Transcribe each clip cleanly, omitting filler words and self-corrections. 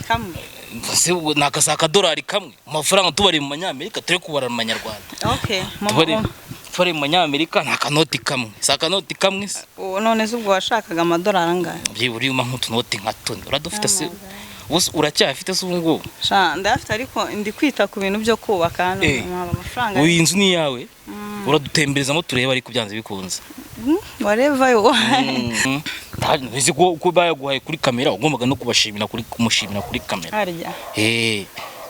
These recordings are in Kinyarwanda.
Kamwe. Se ubwo ni akasa akadolari kamwe mu mafaranga tubari mu manyamerika, turi kubara mu manyarwanda. Okay. Tubari mu manyamerika ni akanoti kamwe, si akanoti kamwe se? Ubu none se ubwo washakaga amadolari angahe? Byibura urimo nk'utunoti nka tune uradufite se? Ubu se uracyafite se ubu ngubu? Sha, ndayafite, ariko ndi kwita ku bintu byo kubaka hano. Nkaba amafaranga. Ubu iyi nzu ni iyawe, uradutemberezamo turebe, ariko byanze bikunze. Whatever you want. Nzi ko bayaguhaye kuri kamera, ugombaga no kubashimira kuri kumushimira kuri kamera. Harya?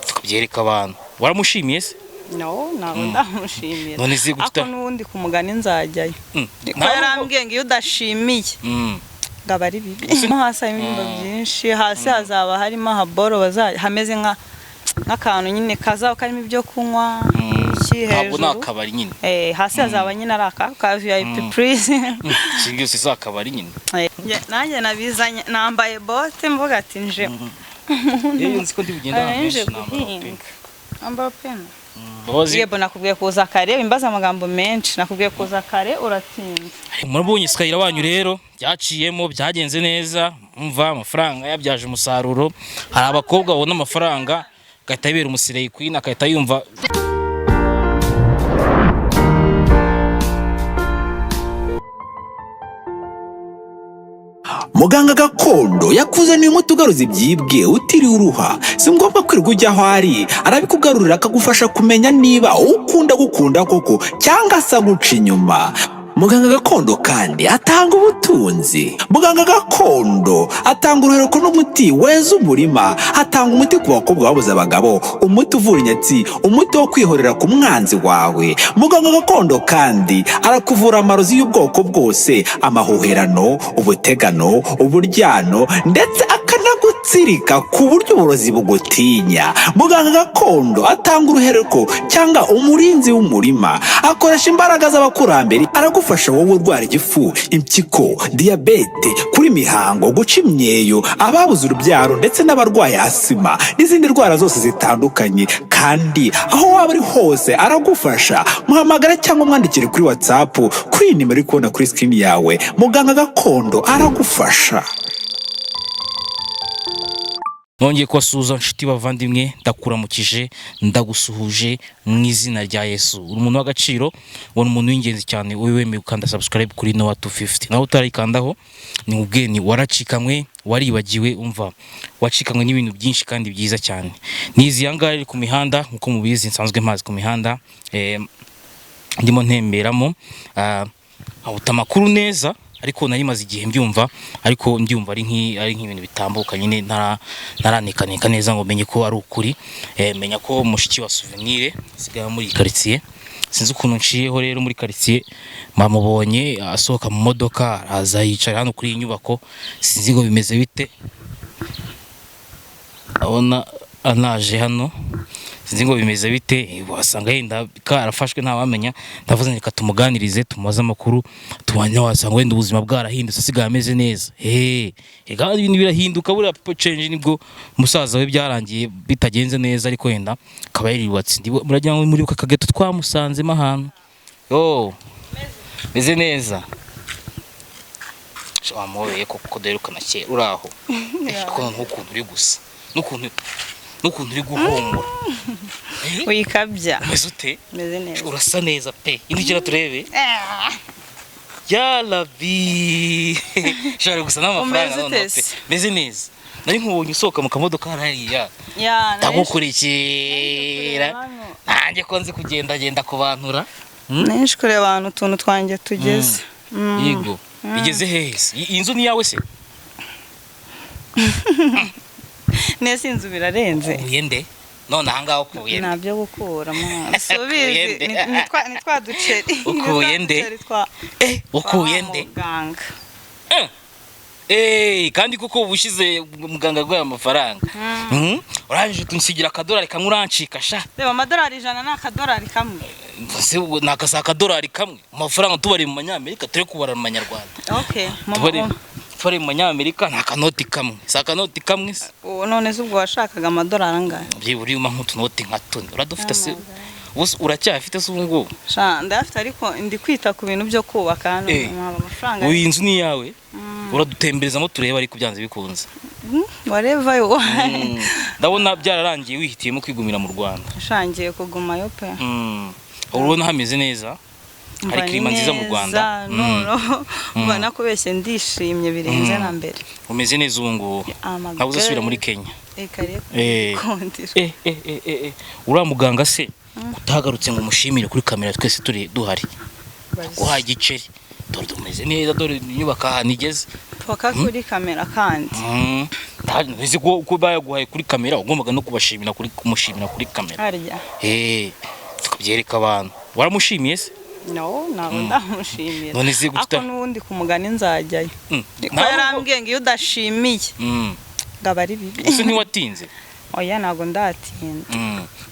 Tukabyereka abantu. Waramushimiye se? No, ntabwo ndamushimira. None se Ariko n'ubundi ku mugani nzajyayo. Ko yarambwiye ngo iyo udashimiye ngo aba ari bibi. Mo hasi harimo ibyumba byinshi, hasi hazaba harimo ahaboro hameze nka nk'akantu nyine kazaba karimo ibyo kunywa, iki. Ntabwo ni Hejuru. akabari nyine. Hasi hazaba nyine ari aka ka VIP, please. Si byose, si akabari nyine. Nanjye nabizanye nambaye bote, mvuga ati nje. Nzi ko ndi bugende ahantu Nje henshi nambara guhinga. pe. Ambara pena. Mbabazi. Yebo, nakubwiye kuza kare, wimbaza amagambo menshi. Nakubwiye kuza kare, uratinda. Murabonye Skyler wanyu rero, byaciyemo, byagenze neza. Umva, amafaranga yabyaje umusaruro. Hari abakobwa babona amafaranga agahita yibera umuslay queen, agahita yumva. Muganga gakondo yakuzaniye umuti ugaruza ibyibwe utiriwe uruha. Si ngombwa kwirirwa ujya aho ari, arabikugarurira, akagufasha kumenya niba ukunda gukunda koko cyangwa se aguca inyuma. Muganga gakondo kandi atanga ubutunzi. Muganga gakondo atanga uruhereko n'umuti weza umurima. Atanga umuti ku bakobwa babuze abagabo, umuti uvura inyatsi, umuti wo kwihorera ku mwanzi wawe. Muganga gakondo kandi arakuvura amarozi y'ubwoko bwose, amahuherano, ubutegano, uburyano, ndetse akanagutsirika ku buryo uburozi bugutinya. Muganga gakondo atanga uruhereko cyangwa umurinzi w'umurima, akoresha imbaraga z'abakurambere. Aragufasha wowe urwara igifu, impyiko, diyabete, kuri mihango, guca imyeyo, ababuze urubyaro, ndetse n'abarwaye asima n'izindi ndwara zose zitandukanye. Kandi aho waba uri hose aragufasha. Muhamagara cyangwa umwandikire kuri WhatsApp kuri iyi nimero uri kubona kuri screen yawe. Muganga gakondo aragufasha. Nongeye kubasuhuza nshuti bavandimwe, ndakuramukije, ndagusuhuje mu izina rya Yesu. Uri umuntu w'agaciro, ubona umuntu w'ingenzi cyane, wowe wemeye gukanda subscribe kuri Noah 250. Nawe utarayikandaho ni ubweni, waracikamwe, waribagiwe. Umva, wacikamwe n'ibintu byinshi kandi byiza cyane. Nizi yangahe iri ku mihanda, nkuko mubizi nsanzwe mpazi ku mihanda, ndimo ntemberamo, nkabuta amakuru neza, ariko nari maze igihe mbyumva, ariko mbyumva ari nk'ibintu bitambuka nyine, ntaranekanika neza ngo menye ko ari ukuri. Menya ko mushiki wa Souvenir asigaye muri iyi quartier. Sinzi ukuntu nciyeho rero muri quartier, bamubonye asohoka mu modoka, araza yicara hano kuri iyi nyubako. Sinzi ngo bimeze bite, abona anaje hano, sinzi ngo bimeze bite, wasanga yenda karafashwe, ntawamenya. Ndavuze reka tumuganirize, tumubaze amakuru, tubanye, wasanga wenda ubuzima bwarahindutse, asigaye ameze neza. Ega ibintu birahinduka buriya, people change. Nibwo musaza we byarangiye bitagenze neza, ariko wenda akaba yarubatse. Muragira ngo muri kageto twamusanzemo ahantu yo meze neza. Wamubeye koko, duherukana kera. Uraho? Ko n'ukuntu uri gusa n'ukuntu uri guhumura. Wikabya. Umeze ute? Meze neza. Urasa neza pe, indikira turebe. Ya Rabbi, shari gusa n'amafaranga. Umeze ute Noneho pe se? Meze neza. Nari nkubonye usohoka mu kamodoka hariya, Ya, ndagukurikira nanjye ko nzi kugendagenda kubantura. Nenshi kureba ahantu utuntu twanjye tugeze. Yego, bigeze hehe se? Iyi nzu ni iyawe se? Nese inzu birarenze. Ukuye nde none ahangaha? Ukuye nde? Ntabyo gukuramo, Ukuye subizi. nde? Ni twa duceri. Ukuye Ni twa nde? duceri twa Ukuye twa nde? muganga. Kandi kuko ubushize muganga aguhaye amafaranga. Urangije utunsigira akadolari kamwe, urancika sha. Reba, amadolari 100 ni akadolari kamwe. Se ubwo ni akasa akadolari kamwe mu mafaranga tubari mu manyamerika, turi kubara mu manyarwanda. Okay. Tubari mu manyamerika ni akanoti kamwe, si akanoti kamwe se? Ubu none se ubwo washakaga amadolari angahe? Byibura urimo nk'utunoti nka tune uradufite se? Ubu se uracyafite se ubu ngubu? Sha, ndayafite, ariko ndi kwita ku bintu byo kubaka hano. Nkaba amafaranga. Ubu iyi nzu ni iyawe, uradutemberezamo turebe, ariko byanze bikunze. Whatever you want. Ndabona byararangiye wihitiyemo kwigumira mu Rwanda. Shangiye kugumayo pe. Urabona hameze neza, hari Mba ni climat nziza mu Rwanda. neza, noneho mba nakubeshye, ndishimye birenze na mbere. Umeze neza ubu ngubu. I'm a Ntabwo uzasubira girl. muri Kenya. Reka reka. Kundira. Uriya muganga se utahagarutse ngo umushimire kuri kamera twese turi duhari, guhaye igiceri? Dore tumeze neza, dore inyubako ahantu igeze. Paka kuri kamera kandi. Nzi ko bayaguhaye kuri kamera, ugombaga no kubashimira kuri kumushimira kuri kamera. Harya. Tukabyereka abantu. Waramushimiye se? No, ntabwo ndamushimira. None se Ako n'ubundi ku mugani nzajyayo. Ko yarambwiye ngo iyo udashimiye ngo aba ari bibi. Ese ntiwatinze? Oya, ntabwo ndatinda.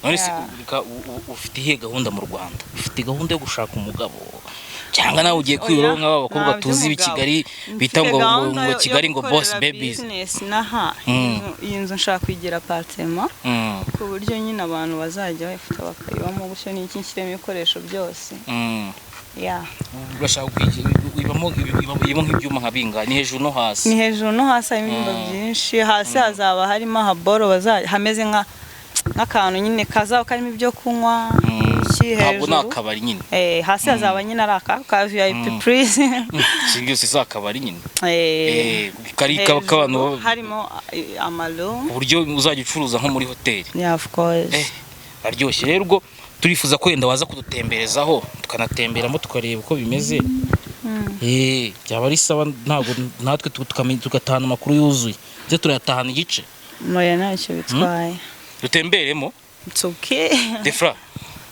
None se Yeah. ufite iyihe gahunda mu Rwanda? Ufite gahunda yo gushaka umugabo cyangwa nawe ugiye kwiberaho nk'aba bakobwa Nta tuzi b'i by'umugabo. Kigali bita Mfite ngo ngo gahunda ngo yo Kigali ngo boss gukorera babies? business naha. Iyi nzu nshaka kuyigira apartment ku buryo nyine abantu bazajya bayifata bakayibamo gutyo, n'iki, nshyiremo ibikoresho byose. Yeah. Urashaka kwigira ibamo nk'ibyuma nka bingahe? Ni hejuru no hasi? Ni hejuru no hasi, harimo ibyumba byinshi. Hasi hazaba harimo ahaboro hameze nk'akantu nyine kazaba karimo ibyo kunywa iki Ntabwo ni hejuru. akabari nyine. Hasi hazaba nyine ari aka ka VIP please. Si byose si akabari nyine. Kari Hejuru k'abantu harimo amaroom. ku buryo uzajya ucuruza nko muri hoteli. Yeah, of course. Aryoshye rero. Ubwo turifuza ko wenda waza kudutemberezaho, tukanatemberamo, tukareba uko bimeze. Byaba ari sawa, ntabwo natwe tukamenya, tugatahana amakuru yuzuye, ndetse turayatahana igice. Moya, ntacyo bitwaye. Dutemberemo. It's okay. Defra,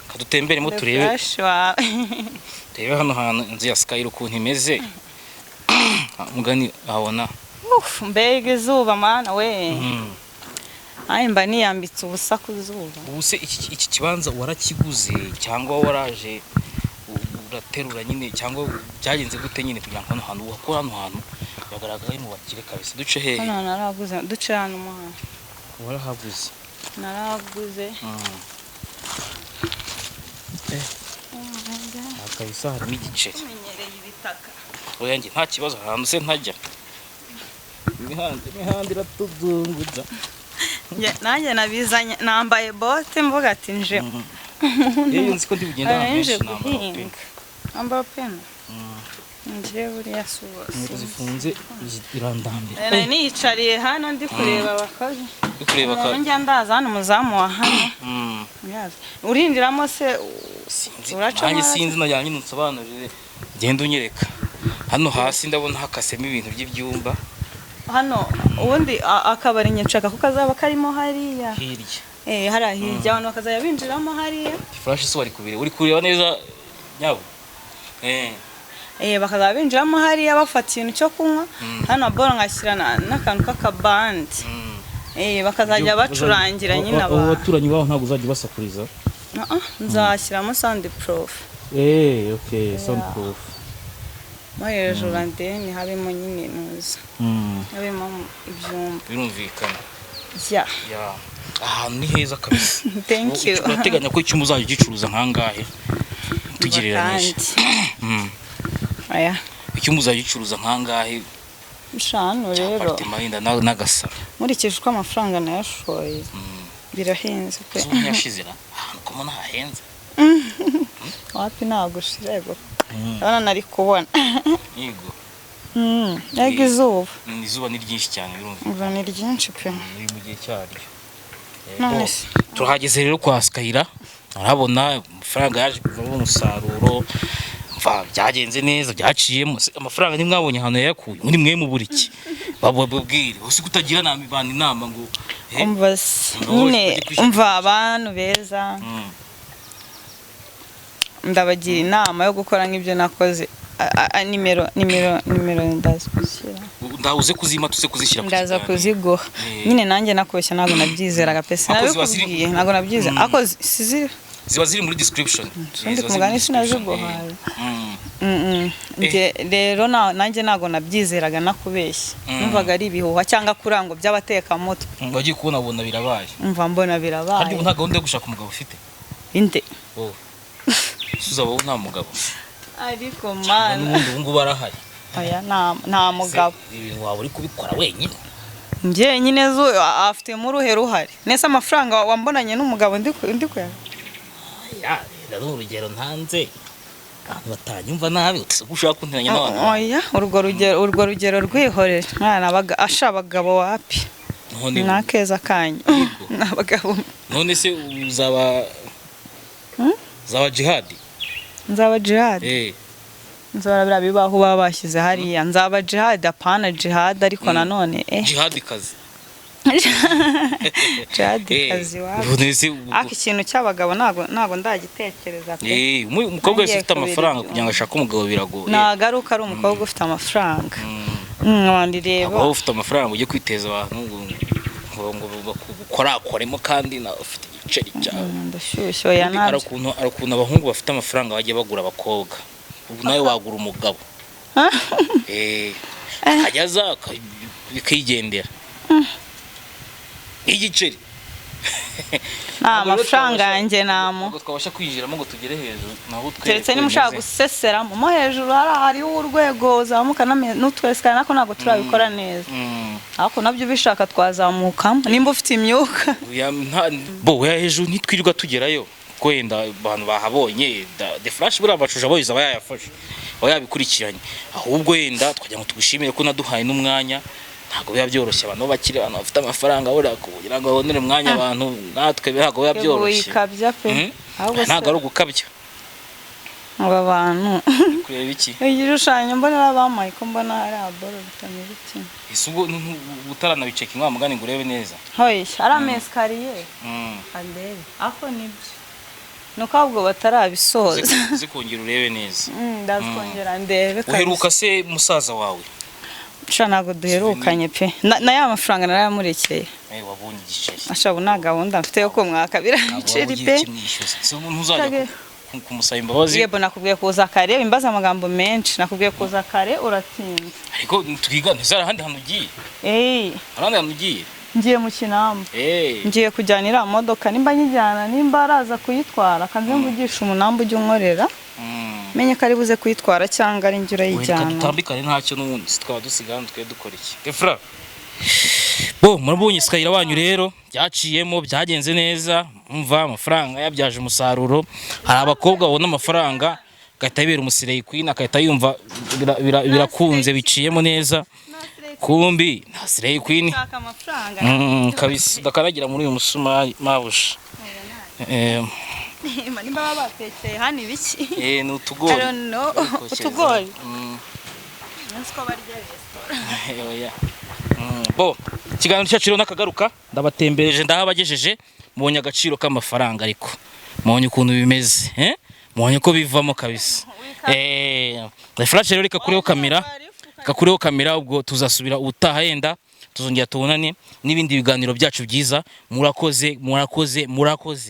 kadutemberemo The turebe. Flash wawe. Turebe hano hantu inzu ya Skyler ukuntu imeze. Mugani abona. Uf, mbega izuba mana we! Ay, mba niyambitse ubusa ku zuba. Ubu se iki kibanza warakiguze cyangwa waraje uraterura nyine, cyangwa byagenze gute nyine kugira ngo hano hantu, kuko hano hantu biragaragara ari mu bakire kabisa? Duce hehe? Hano naraguze, duce hano umuhanda. Warahaguze? Naraguze. Aha kabisa harimo igiceri. Tumenyereye ibitaka. Oya, njye nta kibazo, ahantu se ntajya? Imihanda iratuzunguza. Nanjye nabizanye nambaye bote, mvuga ati nje. Yewe, nzi ko ndi bugende ahantu Nje henshi nambara pe. guhinga. Nambara pena. Nje buriya si Inkweto zifunze irandambira. Nari niyicariye hano ndi kureba abakozi. Uri kureba ka Umuntu njya ndaza hano, umuzamu wa hano. Uyazi. Urinjiramo se? Sinzi. Uracamo Nanjye hasi? sinzi, najyanye nyine unsobanurire, genda unyereka. Hano hasi ndabona hakasemo ibintu by'ibyumba. Hano ubundi akabari nshaka ko kazaba karimo hariya. Hirya. Hariya hirya, abantu bakazajya binjiramo hariya. Flash se wari kubireba, uri kureba neza nyabo. Bakazajya binjiramo hariya bafata ikintu cyo kunywa. Hano boro ngashyira n'akantu k'akabandi. Bakazajya bacurangira nyine Abo abantu. baturanyi baho ntabwo uzajya ubasakuriza? Ah, ah, nzashyiramo sound proof. Okay, sound proof. Mo hejuru andeni habemo nyine nuza. Habemo ibyumba. Birumvikana. Yeah. Ya, ahantu ni heza kabisa. Thank you. Urateganya ko icyumba uzajya ugicuruza nkangahe tugereranyije? Kandi. Aya. Icyumba uzajya ugicuruza nkangahe? Hano Cya rero. apartment yenda n'agasaro. Nkurikije uko amafaranga nayashoye, birahenze pe. Izuba ntiyashize ra ahantu ko mbona hahenze. Wapi, ntabwo ushira, yego. Ndabona nari kubona. Yego. Yego, izuba. Izuba ni ryinshi cyane, birumvikana. Izuba ni ryinshi pe. Ni mu gihe cyaryo. None se Turahageze rero kwa Skyler, urabona amafaranga yaje kuvamo umusaruro. Mva byagenze neza, byaciyemo. Se, amafaranga ntimwabonye ahantu yayakuye muri mwe? Mu buriki bababwire usi kutagira abantu inama ngo Umva se, Ngo nyine bajye kwishyura. Umva, abantu beza, ndabagira inama yo gukora nk'ibyo nakoze. Nimero ndaza kuzishyira. Ndabuze kuzima, tuze kuzishyira ku Ndaza kiganiro. kuziguha. Nyine nanjye nakubeshya, ntabwo nabyizeraga pe. Ako ziba ziri- Sinabikubwiye, ntabwo nabyizera. Ako siziri. Ziba ziri muri description. Ubundi Ziba ku ziri mugani muri description, sinaziguhaye. Eh. Njye rero nanjye ntabwo nabyizeraga, nakubeshya. Numvaga ari ibihuha cyangwa kurango by'abatekamutwe. Wagiye kubona ubona birabaye. Umva, mbona Harya birabaye. ubu nta gahunda yo gushaka umugabo ufite? Inde? Wowe uzaba wowe nta mugabo? Ariko Cyangwa mana. N'ubundi ubu ngubu arahari. Oya, nta mugabo. Se, ibintu waba uri kubikora wenyine? Njye nyine zo afitemo uruhe ruhare? Nese amafaranga wambonanye n'umugabo ndi kuya Ya, ni urugero ntanze, abantu batanyumva nabi, utse ko ushaka kunteranya n'abantu. Oya, urwo rugero rwihorere mwana. Asha, abagabo wapi. None Ni akeza kanyu ni abagabo. None se uzaba jihadi? Nzaba jihad? Eh. Nzaba biriya bibaho baba bashyize hariya, nzaba jihad, apana jihad, ariko nanone Jihadi kazi. Jihad kazi wapi. None se Ariko ikintu cy'abagabo ntago ndagitekereza pe. Umukobwa wese Ngiye ufite amafaranga kubira. kugira ngo ashake umugabo biragoye. Nagaruka ari umukobwa ufite amafaranga. Wandireba. Waba ufite amafaranga ujye kwiteza abantu ngo bakorakoremo kandi nawe ufite igiceri cyawe. Ndashyushye, oya. Ubundi hari Nabyo. ukuntu abahungu bafite amafaranga bajya bagura abakobwa. Ubu nawe wagura umugabo, akajya aza bikigendera igiceri. Nta mafaranga yanjye namu Ntabwo twabasha kwinjiramo ngo tugere hejuru naho twereke Keretse uko niba ushaka bimeze. guseseramo mo hejuru, hari hariho urwego uzamuka n'utwesikara, nako ntabwo turabikora neza. Ariko nabyo ubishaka twazamukamo nimba ufite imyuka. Oya, bo oya, hejuru ntitwirirwa tugerayo kuko wenda abantu bahabonye the flash, buriya amashusho abohereza aba yayafashe, aba yabikurikiranye. Ahubwo wenda twagira ngo tugushimire ko naduhaye n'umwanya. Ntabwo biba byoroshye, abantu b'abakire, abantu bafite amafaranga, buriya kugira ngo babonere umwanya abantu natwe ntabwo biba byoroshye. Ikabya pe. Ahubwo Ntabwo se ari ugukabya. Aba bantu Kureba iki? Igishushanyo mbonera bampaye, ko mbona hari aboro bitameze kimwe. Ese ubwo utaranabiceka wa mugani ngo urebe neza? Hoya, ari ama escalier. Andebe ako nibyo, ni uko ahubwo batarabisoza. Zikongera urebe neza. Ndazikongera ndebe kabisa. Uheruka se musaza wawe? Sha, ntabwo duherukanye pe. Na ya mafaranga narayamurekeye. Wabonye igiceri. Asha, ubu nta gahunda mfite yo kumwaka biriya Ntabwo waba biceri ugiye pe. kimwishyuza se? Ubu ntuzajya Kage- kumusaba imbabazi? Yebo, nakubwiye kuza kare, wimbaza amagambo menshi. Nakubwiye kuza kare, uratinda. Ariko twiga, ntizari ahandi hantu ugiye? Hari ahandi hantu ugiye? Ngiye mu Kinamba. Ngiye kujyana iriya modoka, nimba nyijyana, nimba araza kuyitwara, kanze mvugisha umunamba ujya unkorera, menye ko ari buze kuyitwara cyangwa ari njye Wenda urayijyana. Dutambikane ntacyo, n'ubundi si twaba dusiga hano twe dukora iki? Efra bo murabonye Skyler wanyu rero, byaciyemo, byagenze neza. Umva, amafaranga yabyaje umusaruro. Hari abakobwa babona amafaranga agahita yibera umu slay queen, agahita yumva birakunze, biciyemo neza, kumbi nta slay queen. Nshaka amafaranga. Kabisa udakaragira muri uyu musumari mabusha. Nimba baba batekeye hano ibiki? Ni utugori. I don't know. Bari kokereza. Utugori. Nzi ko barya resitora. Oya. Bo ikiganiro cyacu rero nakagaruka, ndabatembereje, ndahabagejeje, mubonye agaciro k'amafaranga, ariko mubonye ukuntu bimeze, eh? Mubonye ko bivamo kabisa. Flash rero, reka kureho kamera, reka kureho kamera. Ubwo tuzasubira ubutaha, yenda tuzongera tubonane n'ibindi biganiro byacu byiza. Murakoze, murakoze, murakoze.